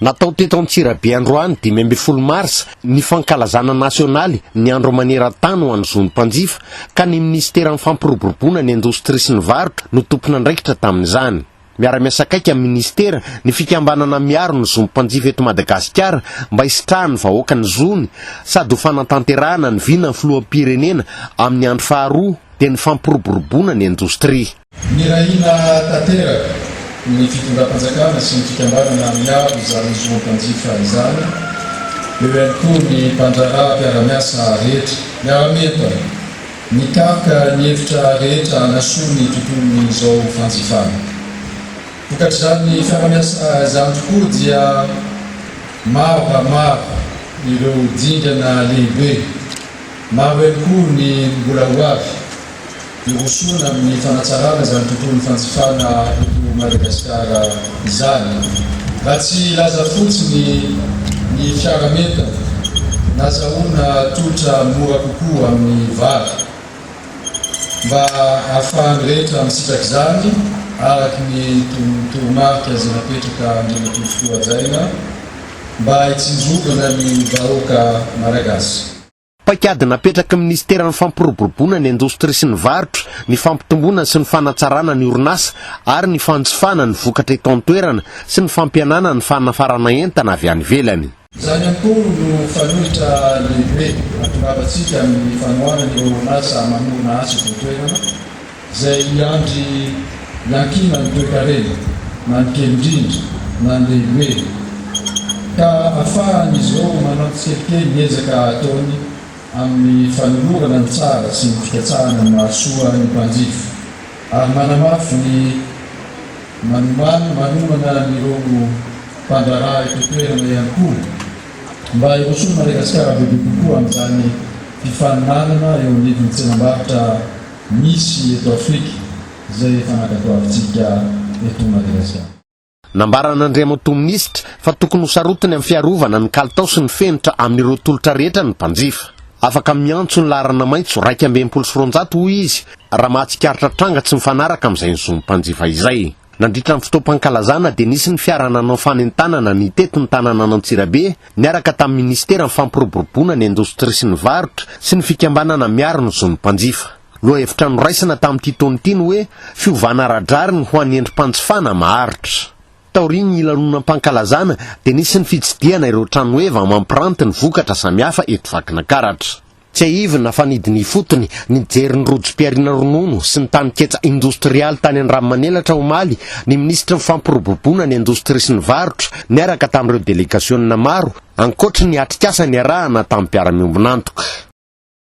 Natao teto Antsirabe androany 15 marsa ny fankalazana nasionaly ny andro maneran-tany ho an'ny zon'ny mpanjifa ka ny minisiteran'ny fampiroboroboana ny indostria sy ny varotra no tompon'andraikitra tamin'izany. Miara-miasa akaiky amin'ny minisitera ny fikambanana miaro ny zon'ny mpanjifa eto Madagasikara mba hisitrahan'ny vahoaka ny zony sady ho fanatanterahana ny vinan'ny filoham-pirenena amin'ny andro faharoa dia ny fampiroboroboana ny indostria. Nirahina tanteraka ny fitondram-panjakana sy ny fikambanana miaro izany zom-panjifa izany, eo ihany koa ny mpandraharaha mpiara-miasa rehetra. Miara-mientana, mikaroka ny hevitra rehetra hanasoa ny tontolon'izao fanjifana. Vokatr'izany fiara-miasa izany tokoa dia maro raha maro ireo dingana lehibe, maro ihany koa ny mbola ho avy. Hirosoana amin'ny fanatsarana izany tontolon'ny fanjifana eto Madagasikara izany. Raha tsy hilaza fotsiny ny fiara-mientana, nazahoana tolotra mora kokoa amin'ny vary. Mba ahafahan'ny rehetra misitraka izany araka ny toromarika izay napetraka Andriamatoa Filoha Hajaina mba hitsinjovana ny vahoaka Malagasy. Paikady napetraky ny minisiteran'ny Fampiroboroboana ny indostria sy ny varotra, ny fampitomboana sy ny fanatsarana ny orinasa ary ny fanjifana ny vokatra eto an-toerana sy ny fampihenana ny fanafarana entana avy any ivelany. Izany ihany koa no fanoitra lehibe hahatongavantsika amin'ny fanohanana ireo orinasa mamorona asa eto an-toerana izay hiandry iankinan'ny toekarena na ny kely indrindra na ny lehibe ka ahafahan'izy ireo manampy tsikelikely ny ezaka ataony amin'ny fanolorana ny tsara sy ny fikatsahana ny mahasoa ny mpanjifa ary manamafy ny manomana manomana an'ireo mpandraharaha eto an-toerana ihany koa mba hirosoan'i Madagasikara bebe kokoa amin'izany fifaninanana eo anivon'ny tsenam-barotra misy eto Afrika izay efa nankatoavintsika eto Madagasikara. Nambaran'Andriamatoa Minisitra fa tokony ho sarotiny amin'ny fiarovana ny kalitao sy ny fenitra amin'ireo tolotra rehetra ny mpanjifa. Afaka miantso ny laharana maitso 261 hoy izy raha mahatsikaritra tranga tsy mifanaraka amin'izay ny zon'ny mpanjifa izay. Nandritra ny fotoam-pankalazana dia nisy ny fiara nanao fanentanana nitety ny tanànan'Antsirabe niaraka tamin'ny minisiteran'ny fampiroboroboana ny indostria sy ny varotra sy ny fikambanana miaro ny zon'ny mpanjifa. Lohahevitra noraisina tamin'ity taona ity ny hoe fiovana ara-drariny ho an'ny endri-panjifana maharitra. Taorian'ny lanonam-pankalazana dia nisy ny fitsidihana ireo tranoheva mampiranty ny vokatra samihafa eto Vakinankaratra. Tsiahivina fa nidina ifotony nijery ny rojom-pihariana ronono sy ny taninketsa indostrialy tany Andranomanelatra omaly ny minisitry ny Fampiroboroboana ny indostria sy ny varotra niaraka tamin'ireo delegasionina maro, ankoatry ny atrikasa niarahana tamin'ny mpiara-miombon'antoka.